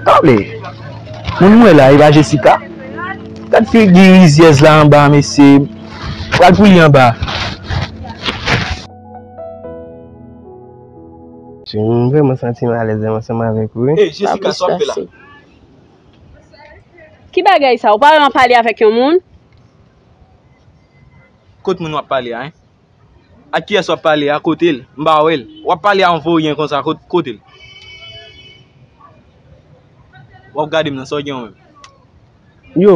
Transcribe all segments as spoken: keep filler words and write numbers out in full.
Pale. Moun mwen la, e pa Jessica? Gad figi rizyèz la anba, mesye. Pral pou li anba. M vrèman santi m alèz lè m ansanm avèk ou, wi. Ey, Jessica, sa w ap fè la? Ki bagay sa? Ou pa wè m ap pale avèk yon moun? Kot moun w ap pale a, en? Ak kiyès w ap pale a? Kote l? M pa wè l. W ap pale a yon voryen konsa, kot-, kote l? W ap gade m nan, sa w gen w menm? Yo,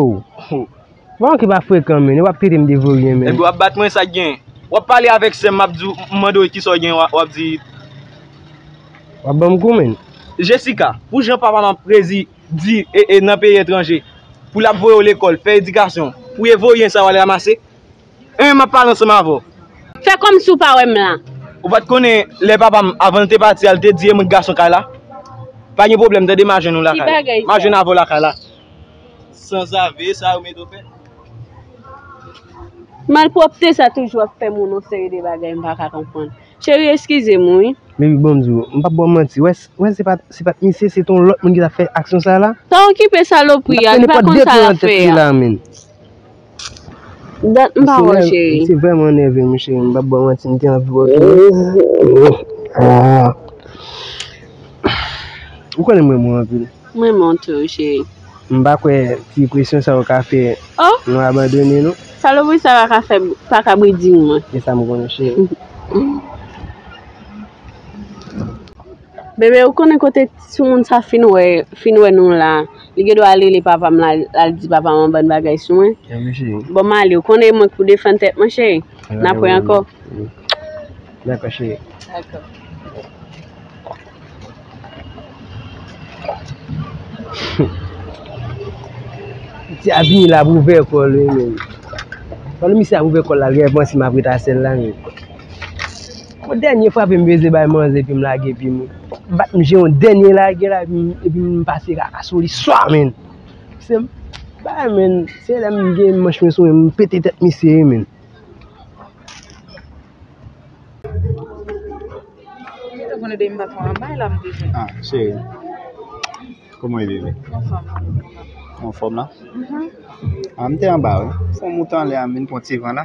pa yon ki pa frekan, men, yo p ap trete m de voryen, men. Epi w ap bat mwen, sa k gen? W ap pale avèk sè m, m ap di w, m mande w kisa w gen, w ap, w ap di. W ap ban m kou, men. Jessica, pou jan papa m ap prezi di e, e nan peyi etranje, pou l ap voye w lekòl, fè edikasyon, pou e voryen sa w al ranmase, en, m ap pale ansanm avè w. Fè kòmsi w pa wè m la. Ou pa t konnen lè papa m, avan l te pati a, l te di e mwen k gason kay la? Pa gen pwoblèm, tande, m a jwenn ou lakay la. M a jwenn avè w lakay la. Sanzave, sa yo mete w fè? Malpwòpte sa toujou ap fè moun yon seri de bagay m pa ka konprann. Cheri, eskize m, wi. Baby, ban m di w, m p ap ba w manti. Wè, wè, se pa, se pa t misye, se t yon lòt moun ki t ap fè aksyon sa la. Pa okipe salopri a, li pa konn sa l ap fè a. Dat m pa wè w, cheri. Se vrèman nève m, cheri. M p ap ba w manti, m te anvi wè w tou. Ah. Ou konnen m renmen w anpil. M renmen w tou, cheri. M pa kwè ti presyon sa yo ka fè nou abandone, non. Salopri sa pa ka fè, pa ka bridi mwen. E sa m konnen, cheri. Bebe, ou konnen kote timoun sa fin wè, fin wè nou la, li gen dwa al rele papa m la, al di papa m yon bann bagay sou mwen. Bon, m ale, ou konnen mwen k pou defann tèt mwen, cheri. N ap wè ankò. Dakò, cheri. Dakò. Misye ap vini la pou ouvè kò l, wi, men. Pandan misye ap ouvè kò l la, l genlè panse m ap ret a sèl la, men. Bon, dènye frape m bezwen bay manzè, epi m lage pye m. M bat m jen yon dènye lage la, epi m, epi m pase kaka sou li swa, men. Se bagay, men, se lè m gen manch mwen sou mwen, m pete tèt misye, wi, men. Ou te konn ede m pa twò anba la m te jwenn. Ah, cheri. Kòman w ye, bebe? Anfòm. Anfòm la? Mhm. Ah, m te anba, wi. Fon moute anlè a, m vin pran ti van la.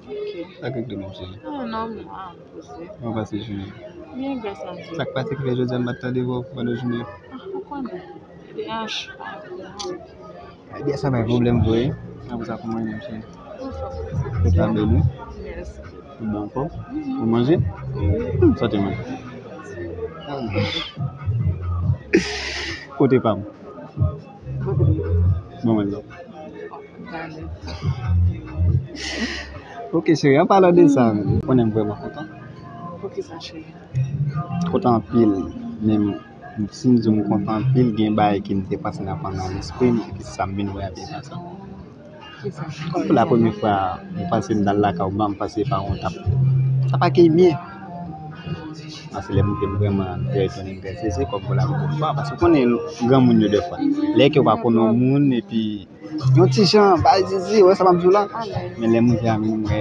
Ok. Sa k rive menm, cheri? Ah, nòmal, poze. Kòman w pase jounen? Byen, gras a Dye. Sa k pase ki fè jodi a m pa t tande vwa w pandan jounen an? Ah, ou konnen. P H, pa pwoblèm. Ebyen, sa pa gen pwoblèm vre. Apre sa, kòman w ye, mesye? Anfòm. Ou ta bèl, wi. Mèsi. Ou bon ankò? Mhm. Ou manje? Wi. Hmm, sa te manje. Kote pa m? Kote m? Bon, mwen la. Gade. Ok, cheri, an palan de sa, ou konnen m vrèman kontan. Poukisa, cheri? Kontan anpil, men si m di w m kontan anpil, gen bagay ke m te panse nan, nan lespri m, epi sa m vin wè a byen pase. Kisa? Kòm pou la premye fwa, m panse m t al lakay ou, m panse paran w t ap, t ap akeyi m byen. Paske lè m te vrèman trè etone, m trè sezi, kòm pou la premye fwa, paske ou konnen granmoun yo dèfwa. Lè ke w pa konnen yon moun, epi yon ti jan, bay zizi, wè sa m ap di w la. Alèz. Men lè m rive a, men m wè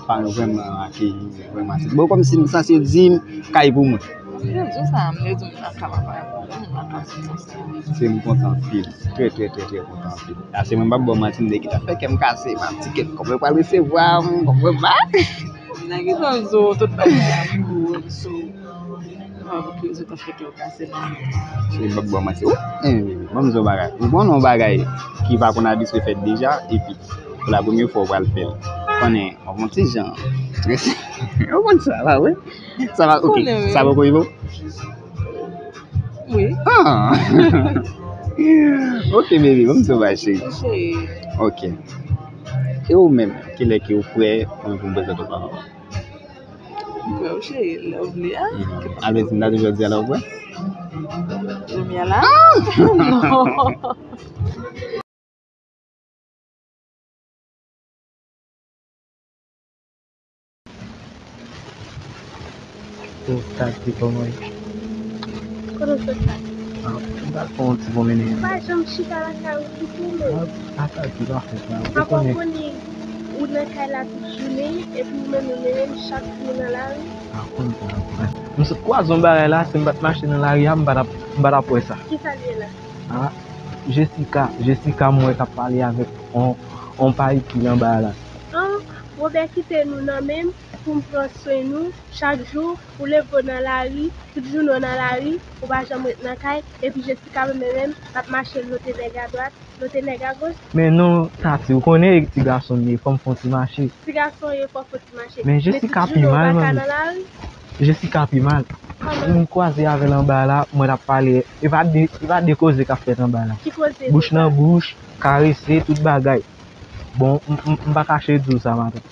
paran yo vrèman akeyi m, vrèman sezi. Bon, kòmsi m santi yo di m kay pou mwen. Yo di w sa, m te di w m pa ka papa, m pa ka sou konsa. Se m kontan anpil, trè, trè, trè, trè kontan anpil. Paske mwen m p ap ba w manti, m te gentan fè kè m kase, m ap di kè m konprann pral resevwa m, konprann pa. Nan ki sans ou, tout bagay la pou ou, so, m pa pou ki rezon ta fè kè w kase nan. Se m p ap ba w manti. Ou, eh, ban m di w yon bagay. Ou konn yon bagay ki pa konn abitye fèt deja, epi pou la premye fwa w pral fè l. Konnen, yon ti jan. Ou konn sa, pa vre? Sa va, ok. Sa poko rive w? Wi. Ah. Ok, baby, ban m di w yon bagay, cheri. Cheri. Ok. E ou menm, kilè ke ou prè pou, pou m prezante w paran w? M prè wi, cheri, lè w vle a. Mhm. Alvezi, m ta toujou di a lè w prè. Jodi a la? Ah! Non. Ou ta di kòman ye? Kote w sot la? Ah, m pral fè yon ti pwomennen. Ou pa janm chita lakay ou pou koumen. Ah, lakay ou pa fèt la. Ou pa konnen. Ou pa konnen ou nan kay la tout jounen, epi ou menm ou mennen m chak jou nan lari. Ah, konn sa, konn sa. M sot kwaze yon bagay la, si m pa t mache nan lari a, m pa t ap, m pa t ap wè sa. Kisa l ye la? Ah, Jessica, Jessica, m wè k ap pale avèk on, on payit ki anba la. An, Robè kite nou nan men m pou m pran swen nou chak jou, ou leve w nan lari, tout jounen w nan lari, ou pa janm ret nan kay, epi Jessica menm, menm, l ap mache lote nèg adwat, lote nèg agoch. Men non, Tati, ou konnen ti gason m ye, fò m fè on ti mache. Ti gason w ye, fò w fè on ti mache. Men Jessica pi mal, manmi. Jessica pi mal. Kòman? M kwaze avè l anba la, mwen t ap pale. E pa de, e pa de koze k ap fèt anba la. Ki koze? Bouch nan bouch, karese, tout bagay. Bon, m, m, m pa kache di w sa, matant.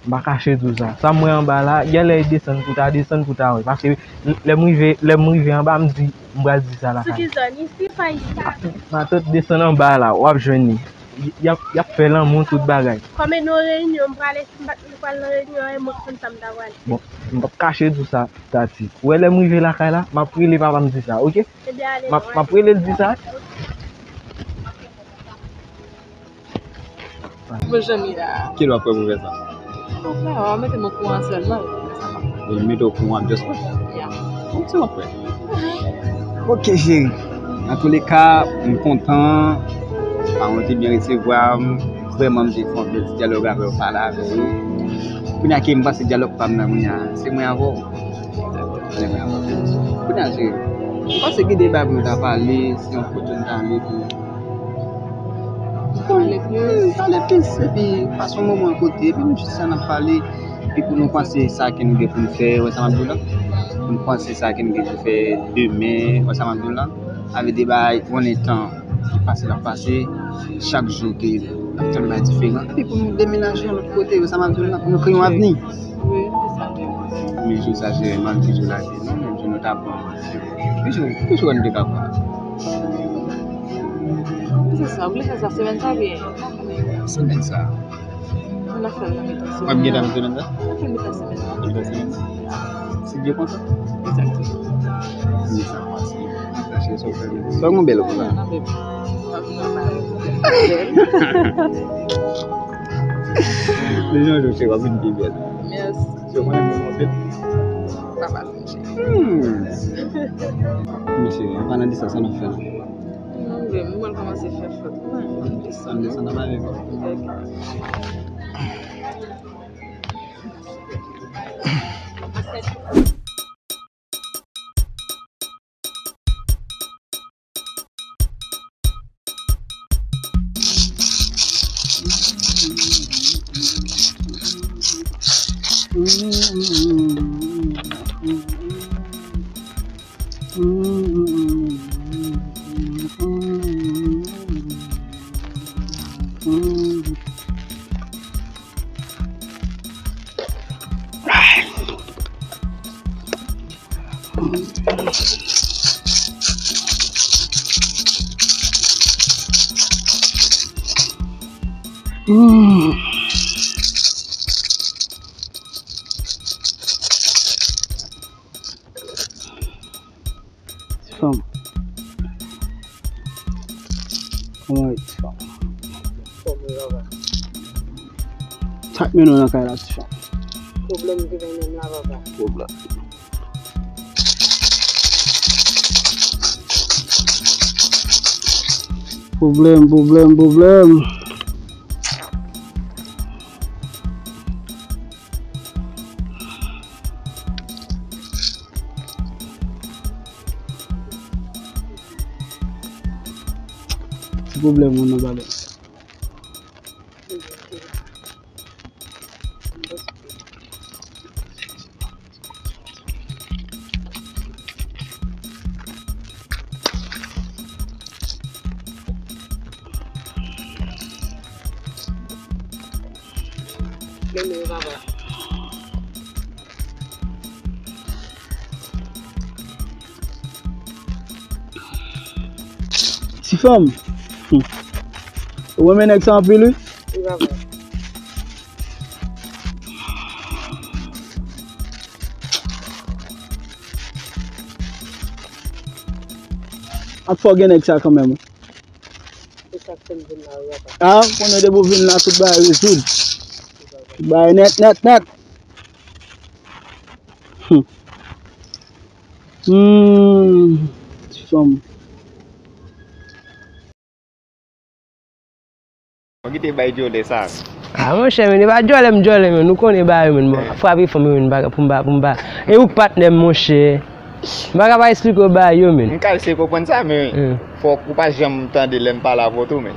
M pa kache di w sa. Sa m wè anba la, genlè e desann pou ta desann pou ta wè. Paske lè m rive, lè m rive anba, m di, m pral di sa lakay. Sou ki zòn? Isi, pa isi? Matant, desann anba la, w ap jwenn li. Y, y ap, y ap fè lanmou, tout bagay. Kòm e nan reyinyon, m prale, si m pa t pral nan reyinyon, e mwen k konn sa m ta prale. Bon, m p ap kache di w sa, Tati. Ou wè lè m rive lakay la, m ap rele papa m di sa, oke? Ebyen, ale. M ap, m ap rele l di sa. Bon, jan m ye la. Kilè w ap kwè pou fè sa? Bon, frè, w mete m okouran sèlman. Li mete w okouran, just wè. Ya. Bon, se w ap wè. Ok, cheri. Antouleka, m kontan. Paran w te byen resevwa m. Vrèman, m te fè yon bèl ti dyalòg avè w, pale avè w. Kounye a ke m pase dyalòg pa m nan, kounye a, se mwen avè w. Se mwen avè w. Kounye a, cheri, m panse gen de bagay pou nou ta pale, se yon kote nou ta ale pou Pale plis. Hmm, pale plis, epi pase yon moman kote, epi nou jis sa n ap pale, epi pou nou panse sa ke nou gen pou nou fè, wè sa m ap di w la? Pou nou panse sa ke nou gen pou fè demen, wè sa m ap di w la? Avèk de bagay, konnen tan ki pase l ap pase, chak jou ke ap fè yon bagay diferan, epi pou nou demenaje yon lòt kote, wè sa m ap di w la? Pou nou kreye yon avni. Wi, se sa menm. Men jou sa, se mal ki jou la, se non, men jou nou ta pran. Ki jou, ki jou nou te ka pran? Se sa, w vle fè sa semèn sa oubyen? Semèn sa. Ann fè l nan mitan semèn. W ap gen tan semèn sa? Ann fè l mitan semèn nan. Mitan semèn sa. Si Dye kontan. Egzakteman. Semèn sa pase. Sa cheri, sa w fè byen. Sa w gen bèl konsa. Non, non, baby. W ap vin anba. Dejan jou cheri, w ap vin pi bèl. Mèsi. Se w konnen m renmen w anpil. Papa. Hmm. Mesye, an palan de sa, sa n ap fè la? Non, men, mwen kòmanse fè fòt mwen. Ann desann, ann desann, ann ale. Ok. Ti fanm. Kòman w ye, ti fanm? Fòm wi, papa. Sa k mennen w nan kay la, ti fanm? Pwoblèm ki mennen m la, papa. Pwoblèm. Pwoblèm, pwoblèm, pwoblèm. Ti pwoblèm moun nan pa bèl. Mennen yo, papa. Ti fanm. Hmm. Ou renmen nèg sa anpil, wi. Wi, papa. Ak fò gen nèg sa kanmenm. Se sa k fè m vin la, wi, papa. A, konnen depi w vin la, tout bagay rezoud. Tout bagay nèt, nèt, nèt. Hmm. Hmm. Ti fanm. Ki te bay dyòlè sa? A, monchè, men, e pa dyòlè m dyòlè, men, ou konnen bagay, men, bon, frape fanm, men, m pa, pou m pa, pou m pa. E ou patnè m, monchè. M pa ka pa eksplike w bagay yo, men. M ka eseye konprann sa, men fòk ou pa janm tande lè m pale avè w tou, men.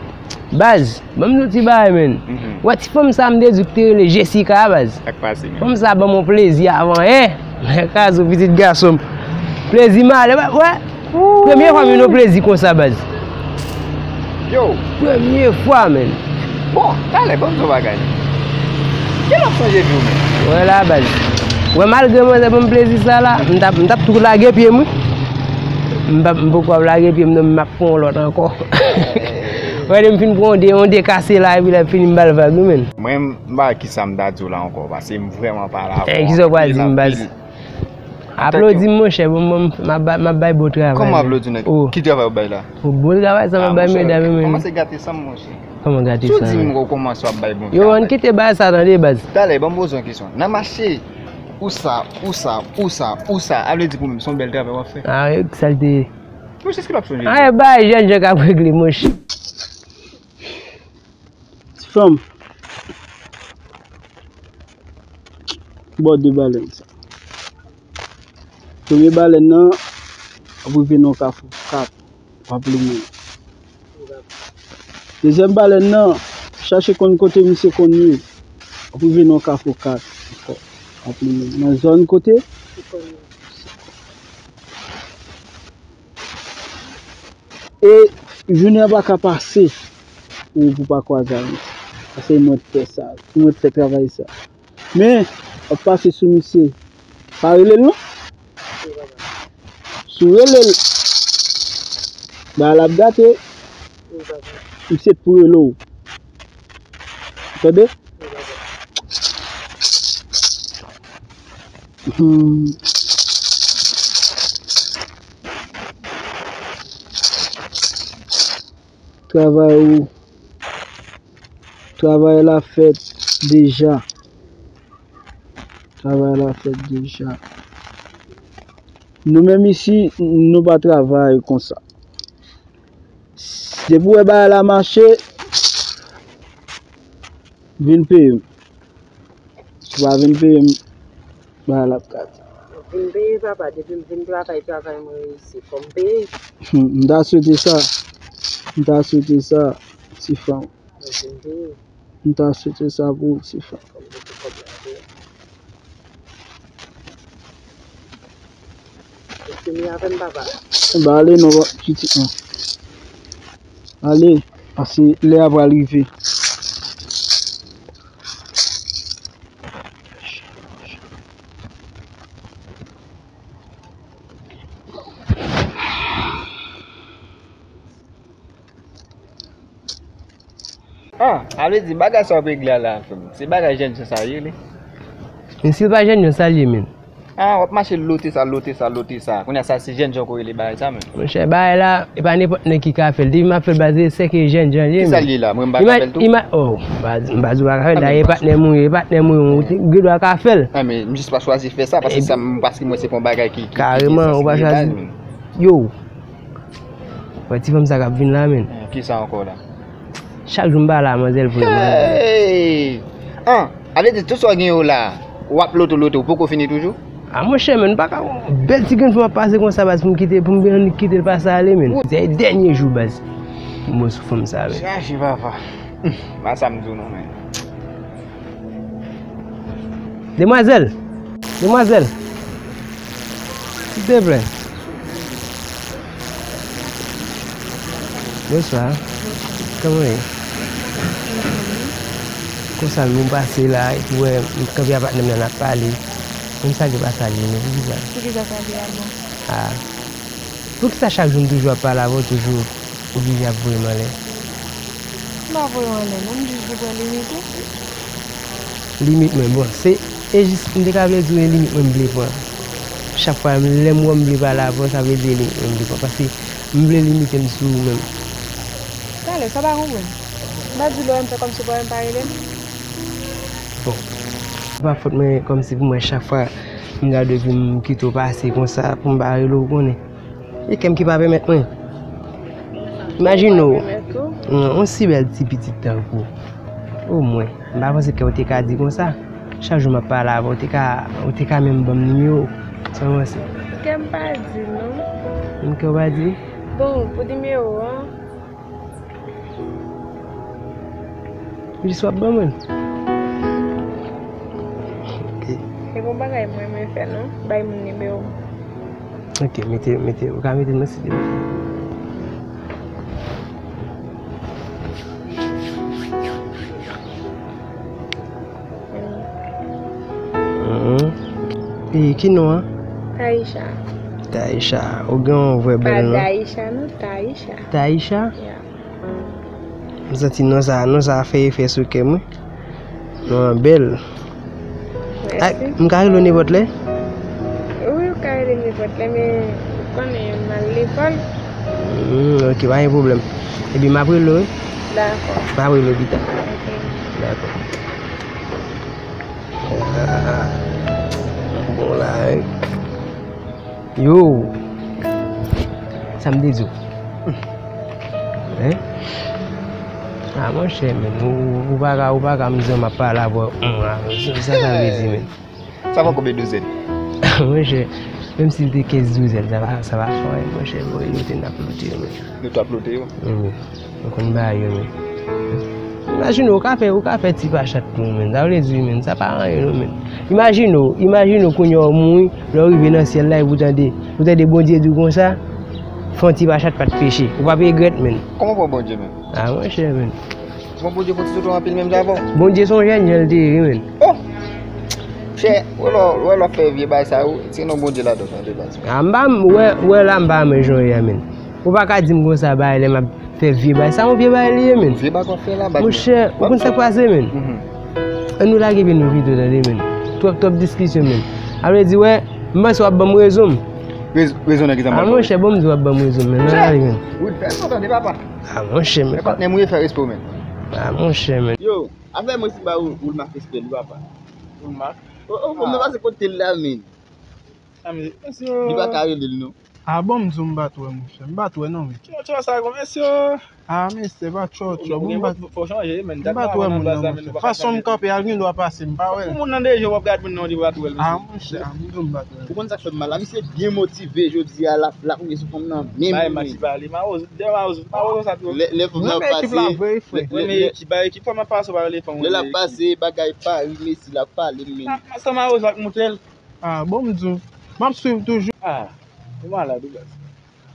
Baz, ban m yon ti bagay, men. Wè ti fanm sa, m te di w ki te rele Jessica a, baz. Sa k pase, men? Fanm sa ban m yon plezi avan, en. Kazo, pitit gason m. Plezi malè, wè, wè. Premye fwa m jwenn yon plezi konsa, baz. Yo. Premye fwa, men. Bon, talè, ban m di w bagay. Kilè w ap sonje vi w menm? Wè la, baz. Wè, malgre manzè ban m plezi sa la, m t ap, m t ap tou lage pye m, wi. M p ap, m poko ap lage pye m, non, m ap pran yon lòt ankò. Wè, lè m fin pran yon de, yon de kase la, epi lè fini m ba l vag, wi, men. Mwen, m pa kisa m ta di w la ankò, paske m vrèman pa la. Eh, kisa w pral di m, baz? Aplodi m, monchè, bon, bon, m ap bay, m ap bay bon travay. Kòman aplodi w nan ki travay w bay la? O, bon travay sa m ap bay medam yo, men. Kòmanse gate san m, monchè. Kòman gate san? Si w di m ou kòmanse w ap bay bon travay. Yo, ann kite bagay sa tande, baz. Talè, ban m poze w yon kesyon. Nan mache, ou sa, ou sa, ou sa, ou sa, a vle di pou mwen, se yon bèl travay w ap fè. A, sa l te ye. Monchè, èske l ap sonje? A, e bagay jèn jan k ap regle, monchè. Ti fanm. Bò de balèn sa. Premye balèn nan, ap rive nan yon kafou kat, w ap limen. Dezyèm balèn nan, chache konn kote misye konn ye, w ap rive nan yon kafou kat ankò, w ap limen. Nan zòn kote? E jounen an pa ka pase pou, pou pa kwaze ak misye. Paske mwen te fè sa, mwen te fè travay sa. Men, w ap pase sou misye. Pa rele l non. Si w rele l, bagay la ap gate. Misye t pou rele w. Tande? Hmm. Travay ou, travay la fèt deja. Travay la fèt deja. Nou menm isi, nou pa travay konsa. Depi w wè bagay la mache, vin peye m. Si w pa vin peye m, bagay la ap gate. Vin peye, papa, depi m vin travay, travay mwen reyisi, fò m peye. Hmm, m ta swete sa. M ta swete sa, ti fanm. Vin peye. M ta swete sa pou ou, ti fanm. Fò m mete kòb la, vin. Ou fini avè m, papa? Enben, ale non, pitit mwen. Ale, paske lè a pral rive. Ah, a vle di bagay sa w ap regle a la, frè m, se bagay jènjan sa ye li. Men si l pa jènjan, sa l ye, men? Ah, w ap mache lote sa, lote sa, lote sa. Kounye a sa se jènjan w ko rele bagay sa, men. Monchè, bagay la, e pa nenpòt nèg ki ka fè l. Depi m ap fè l, baz, se ke jènjan l ye, men. Kisa l ye la? Mwen m pa ka fè l tou? Ima-, oh, baz, m pa di w pa ka fè l. Dayè, e patnè m ou ye, e patnè m ou ye, ou te gen dwa ka fè l. Ah, men m jis pa chwazi fè sa, paske sa, paske mwen se pa yon bagay ki, ki, ki, kareman, ou pa chwazi. Yo, wè ti fanm sa k ap vin la, men. Eh, kisa ankò la? Chak jou m pale a manzè l pou yo, manzè. Hey! Ah, a vle di tout sa w gen yo la, w ap loto loto, ou poko fini toujou? Ah, monchè, men, m pa ka, bèl ti grenn fanm ap pase konsa, baz, pou m kite, pou m annik kite l pase ale, men. Se dènye jou, baz. M bon sou fanm sa, men. Chache papa. Hmm, pa sa m di w non, men. Demwazèl! Demwazèl! Silteplè. Bonswa. Kòman w ye? Konsa, nou pase la, epi wè, m kanpe a patnè m nan, n ap pale. Menm sa ki pa salye nou, poukisa? Poukisa salye a bon? Ah. Poukisa chak jou m toujou ap pale avè w, toujou oblije ap voye m anlè? M pa voye w anlè, non, m jis di w pran limit ou. Limit mwen, bon, se, e jis, m te ka vle di w e limit mwen m vle pran. Chak fwa m, lè m wè m vle pale avè w, sa vle di e limit mwen m vle pran. Paske m vle limite m sou ou menm. Talè, sa w pa konprann? M pa di lè w wè m fè kòmsi w pa wè m pa rele m. Bon, se pa fòt mwen, kòmsi pou mwen chak fwa m gade w epi m kite w pase konsa pou m pa rele w, ou konnen. E kè m ki pa pèmèt mwen. Imajine w. Yon, yon si bèl ti pitit tankou w. O mwen, m pa panse ke w te ka di konsa. Chak jou m ap pale avè w, w te ka, w te ka menm ban m nimewo w. Sa w panse? Kè m pa di non. Menm kè w pa di? Bon, pou nimewo an. Jis w ap ban mwen l. Ok. Se bon bagay mwen renmen fè non. Bay moun nimewo m. Ok, mete, mete, ou ka mete nan site. Mhm. E ki non an? Taisha. Taisha. Ou gen yon vrè bèl non. Pa Daisha non, Taisha. Taisha? Yeah. M santi non sa, non sa fè efè sou kè m wi. Non an bèl. Mèsi. M ka rele w nenpòt lè? Wi, ou ka rele m nenpòt lè, men ou konnen m al lekòl. Hmm, ok, pa gen pwoblèm. Epi m ap rele w wi. Dakò. M ap rele w pita. Ok. Dakò. Ah, bon la, hein. Yo! Sa m te di w? Hein? Ah, monchè, men, ou, ou pa ka, ou pa ka m di w m ap pale avè w, hmm, ah, sa, sa sa vle di, men? Sa fè konbyen douzèn? Monchè, menm si l te kenz douzèn, sa va, sa va fè anyen, monchè, bon, yo te n ap lote yo, men. Yo t ap lote yo? Wi. Ou konn bagay yo, men. Imajine w, ou ka fè, ou ka fè ti pa chat pou ou, men. Sa vle di, men, sa pa anyen, non, men. Imajine w, imajine w kounye a w mouri, lè w rive nan syèl la, epi w tande, ou tande Bondye di w konsa, fè yon ti pa chat pa t peche. Ou p ap regrèt, men. Kòman w pran Bondye, men? Ah, monchè, men. Bon, Bondye fè ti sote anpil menm jan avè w. Bondye se yon jèn jan l te ye, men. Oh! Chè, wè lè w, wè lè w fè vye bagay sa yo, se non Bondye ladan w, tande baz. Ah, m pa, m wè, wè la, m pa renmen jan w ye a, men. Ou pa ka di m konsa, bagay, lè m ap fè vye bagay. Sa yon vye bagay li ye, men. Vye bagay w ap fè la, baz. Monchè, ou konn sa k pase, men? Mhm. Ann nou lage pye nou pito, tande, men. Twòp, twòp diskisyon, men. A vle di, wè, m panse w ap ban m rezon m. Rez-, rezon nan ki sa m ap ba w? Ah, monchè, bon, m di w ap ban m rezon m, men. Nan lari, men. Wood, fè sa w tande, papa. Ah, monchè, men. Men patnè m wi, fè respè w, men. Ah, monchè, men. Yo, afè mwen si ba ou, ou l mak respè li, papa. Ou l mak? O, o, fò m nan pase kote l la, men. Ah, men, mesye. Li pa ka rele l, non. Ah, bon, m di w m pa t wè, monchè. M pa t wè, non, men. Tchò, tchò, sa gon, mesye. Ah, mesye, pa tchò, tchò. Bon, m pa t wè moun nan, monchè. Fason m kanpe a, l gen dwa pase, m pa wè l. Pou moun nan deja, w ap gad moun nan, w di w pa t wè l, mesye. Ah, monchè, ah, m di w m pa t wè l. Ou konn sa k fè m mal la? Misye byen motive jodi a, l ap, l ap rive sou fanm nan menm. Bay Maxi pale, mawozo, dèyè mawozo, mawozo sa twòp. Lè, lè fanm nan pase, ekip la vre, frè. Lè, lè, men lè, ekip, bay ekip fanm nan pase, w pa rele fanm. Lè l ap pase, bagay Paris, Messi, l ap pale, men. Ah, sa mawozo ak moute l. Ah, bon, m di w, m ap swiv toujou. Ah, ou malad, wi, baz. Wi.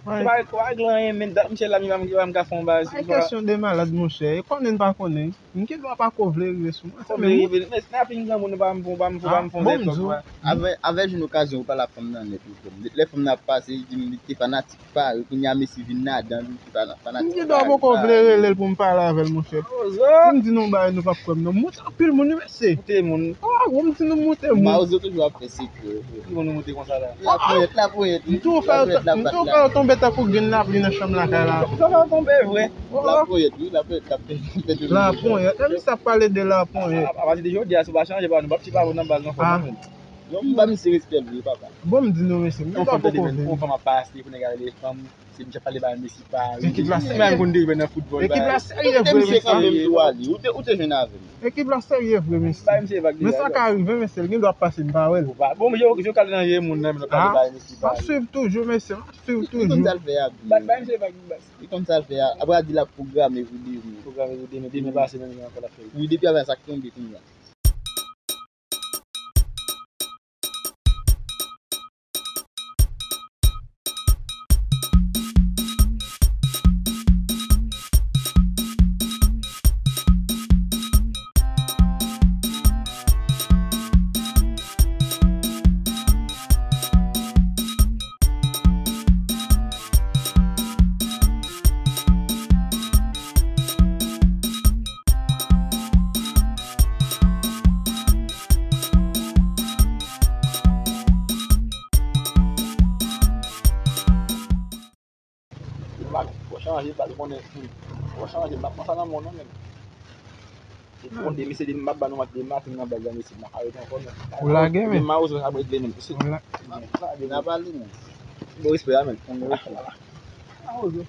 Se pa, pa gen anyen, men dat misye la, mi pa, mi pa ka fè yon bagay. Pa kesyon de malad, monchè. E konnen n pa konnen. M gen dwa pa ko vle rive sou mwen. Ko vle rive, men, men apre yon granmoun, ou pa m, ou pa m, ou pa m fè yon lètòk, wi. Avè, avè jwenn okazyon, ou pale ak fanm nan nèt, wi, frè m. Lè fanm nan ap pase, li di m li te fanatik Paris, kounye a Messi vin ladan, li te fana-, fanatik Paris. M gen dwa poko vle rele l pou m pale avè l, monchè. Si m di nou bagay, nou p ap kwè m, non. Moute anpil moun, wi, mesye. Moute moun. Oh, bon, m di nou moute moun. Mawozo toujou ap fè sekrè. Ki moun nou moute konsa la? Laponyèt, laponyèt, wi. M tou fè yo, m tou fè yo tonbe tankou grenn lapli nan chanm lakay la. Ou fè yo tonbe vre. Laponyèt, wi, laponyèt, laponyèt. Laponyèt. E misye ap pale de laponyèt. A, a, apati de jodi a, si w pa chanje, pa nou p ap ti pale nan baz nan fòm nan, men. Non, m ba misye respè l vre, papa. Bon, m di nou, mesye, m gen dwa poko vle. Yon fanm ap pase, pou nèg a rele fanm. Se misye ap pale bagay Messi pa. Ekip la serye. Menm konn derive nan foutbòl. Ekip la serye vre, mesye. Ou te, ou te jwenn avè m. Ekip la serye vre, mesye. Bay misye vag deja. Men sa ka rive, mesye, l gen dwa pase, m pa wè l. Bon, men yo, yo kale nan je moun nan, men yo pale bagay Messi pa. M ap swiv toujou, mesye, m ap swiv toujou. Li konn sa l fè a byen. Bay, bay misye vag, baz. Li konn sa l fè a. Apre a di l ap pwograme pou demen. Pwograme pou demen, demen pase menm jan ankò l ap fè. Wi, depi avè sa k tonbe kounye a. Fò chanje, pa konnen. Fò chanje, m pa konn sa nan mond nan menm. Se pou konn de mesye de m ap ba nou mat de maten nan baz la, mesye, m ap arete ankò, men. Ou lage, men. Men mawozo sa ap regle, men. Ou la-, n ap ale, men. Bon respè a, men. Bon respè. Mawozo.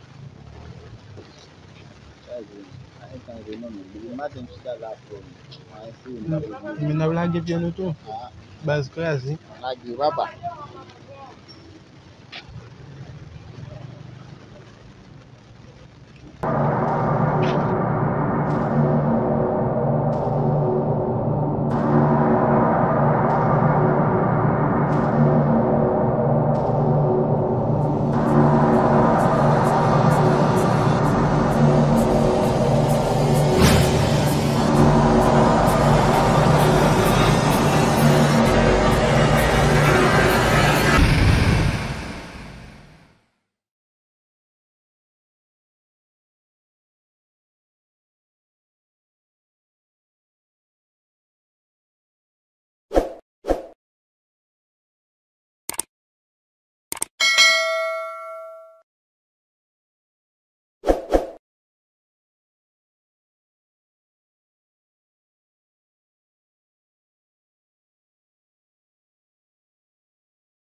Men n ap lage pye nou tou. Baz kraze. Lage papa.